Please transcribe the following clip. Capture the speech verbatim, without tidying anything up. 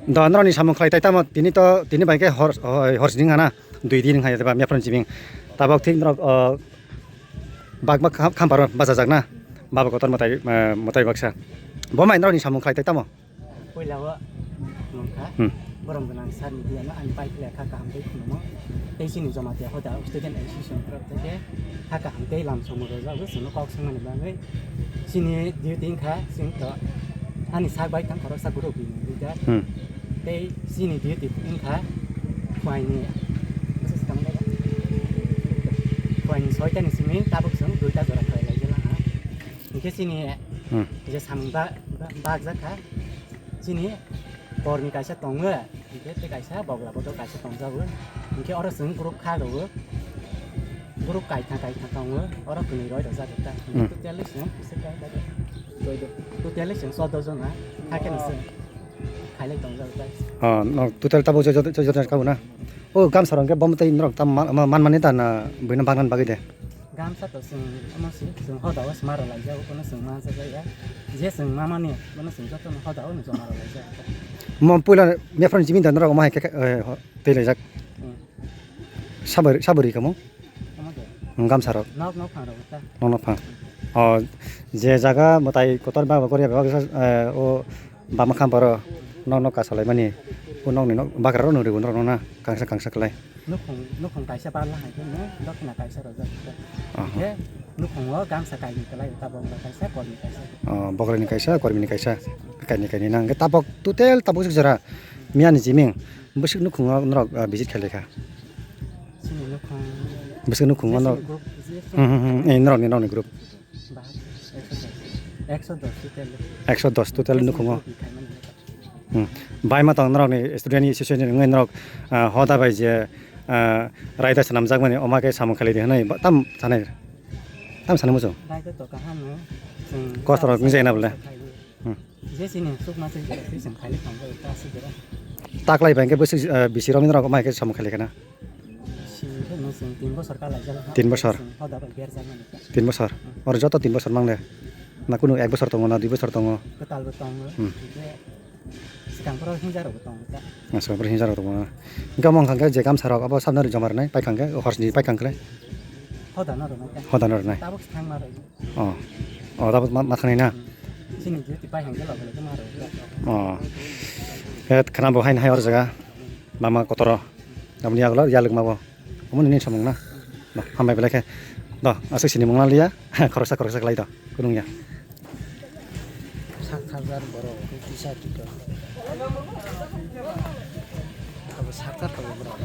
Do norokni samung khlai tai tamo, tini to, tini bai khe hor, hor, hor sini wngkha na, dui din wngkha ya, ba mia phone sibing. Tabok thik norok, o, bak bak kham-, khamparo bachajak na, Baba Kotor mwtai, eh, mwtai baksa. Bo mai norokni samung khlai tai tamo? Puila o nungkha, Hmm. borom gwnang sir ni biyano ani pai khlai kha kaham tei khulumo. Tei chini Jamatia hoda student association khorok tei khe kha kaham tei lam somo rwjago chwngno kok swngmani bagwi. Chini duty wngkha chwng to ani sak bai thang khoroksa group ni leader. Hmm. Tei chini duty wngkha phuaini, phuaini soita ni simi tabuk chwng duita jora khlai lai jela ha. Hinkhe chini Hmm. je samung ba, ba, bakjak kha. Chini borni kaisa tongo, hinkhe tei kaisa bogla bodol kaisa tongjago. Hinkhe oro chwng group kha rwo. Group kaithang kaithang tongo, oro kwnwi roi rwjak ta. Hmm. Totally chwng, totally chwng chordo jona, hakhe no chwng khailai tongjak ta. Oh, no, total tabuk jo-, jo-, jo-, jo-, kabo na? O gamsa rok hwnkhe bo mwtai norok tam ma-, ma-, man mani ta na buino bagna bagwi de? Gamsa to chwng omo se chwng hoda o se maro laijak, bono chwng mansa jaya. Je chwng mamani, bono chwng jotono hoda o no joma rw laijak. Mo puila mia phone simi da norok omo hai khe, eh, ho-, tei laijak. Hmm. Sabari, sabari kamo? Omo de. Hmm, gamsa rok. Nok nok phang rok ta. Nok nok phang. O je jaga mwtai kotor ba koria ba, eh, o bama kham paro nok nok kasalaimani. O nokni nok bagra rok no ribu norok no na kangsa kangsa khlai. Nukhung, nukhung kaisa barna hai khe no dokhina kaisa rwjak khe. Aha. Khe nukhungo gamsa kainwi kwlai, tabok kaisa, kormi kaisa. Oh, bokhrani kaisa, kormini kaisa, kainwi kainwi nang. Khe tabok, total tabok jora miyani jiming bwswk nukhungo norok, ah, visit khailai kha? Chini nukhung. Bwswk nukhungo norok? Chini group visit. Hmm, hmm, hmm. Eh, norokni, norokni group. Bahai, ekso dos. Ekso dos total. Ekso dos total nukhungo. Group ni khaimani. Hmm. Bai ma tong norok ni student ni association ni wngwi norok, ah, hoda bai je, ah, raida swnamjakmani omo khe samung khlai di hwnwi ba-, tam sanai, tam sanai muchung. Raida to kaham no, chwng Kosto rok wng jaya na bole? Khlai di. Hmm. Je chini chukma chwng jora twi chwng khailai tong jora ta aswk jora. Taklai bai khe bwswk, ah, bisi romwi norok omo hai khe samung khlai kha na? Si khe no chwng tin bosor kalaijak. Tin bosor? Chwng hoda bai berjakmani ta. Tin bosor? Hmm. Oro joto tin bosor mang le? Na kunu ek bosor tongo na dui bosor tongo? Kwtal bo tongo. Hmm. Hwnkhe swkang phoro hinja rok bo tongo ta. Ah, swkang phoro hinja rok tongo. Hwnkhe omo wngkha khe je gamsa rok abo sabna ri joma rwnai, paikha khe hor sini paikha khe. Hoda no rwnai ta. Hoda no rwnai. Tabuk se thangma rwnai. Oh. Oh, tabuk ma, ma thangnai na? Hmm. Chini duty pai hangkhe loge loge ma rwnai ta. Oh. Khe khwna bo haino hai or jaga. Bama kotoro. Aboni yagulo yalwkma bo. Omo nini samung na? Do, hambai belai khe. Do, aswk sini mung na liya. Khoroksa khoroksa khlai do. Kunung ya. Sak thakjak borok, kisa kisa. Abo sak thak tongo borok.